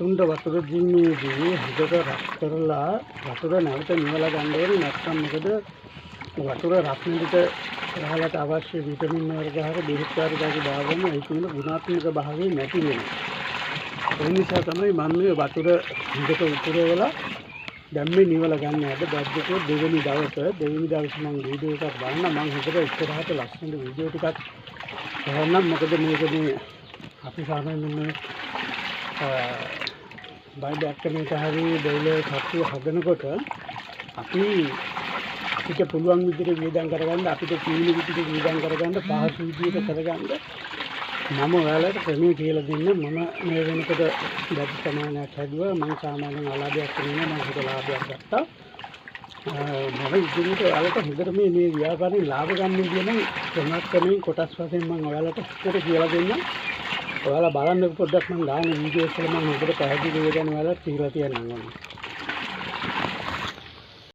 සතුන්ට වතුර දීමේදී හොඳට රත් කරලා වතුර නැවත නිවලා ගන්න ඕනේ. නැත්නම් මොකද වතුර රත් වෙනකොට රහලට අවශ්‍ය විටමින් වර්ග හරි බෙහෙත් වර්ග හරි දාගන්න ඒ කියන ගුණාත්මක භාවය නැති වෙනවා. ඒ නිසා තමයි මම මේ වතුර හොඳට උතුරවලා දැන් මේ නිවල ගන්න. අද බද්දකෝ දෙවෙනි දවස. දෙවෙනි දවසේ මම වීඩියෝ එකක් දාන්න. මම හොඳට ඉස්සරහට ලස්සනට වීඩියෝ ටිකක් කරන්නම්. මොකද මේක මේ අපි සාමාන්‍යයෙන් මේ බයි බැක් එක හරි බොයිලර් සත්තු හදනකොට අපි අපිට පුළුවන් විදිහට වියදම් කරගන්න, අපිට තියෙන විදිහට වියදම් කරගන්න, පහසු විදිහට කරගන්න මම ඔයාලට ක්‍රමය කියලා දෙන්න. මම මේ වෙනකොට දැඩි ප්‍රමාණයක් හැදුවා. මම සාමාන්‍යයෙන් අලාභයක් නෙමෙයි, මම හොඳ ලාභයක් ගත්තා. මම ඉදිරියට ඔයාලට හොඳට මේ මේ ව්‍යාපාරයෙන් ලාභ ගන්න විදිය නම් ක්‍රමක්‍රමයෙන් කොටස් වශයෙන් මම ඔයාලට හොඳට කියලා දෙන්නම්. ඔයාලා බලන්න පොඩ්ඩක් මම දාන වීඩියෝස් වල මම හොඳට පැහැදිලිව ඒ ගැන ඔයාලට කියලා තියන්නම් ඕනේ.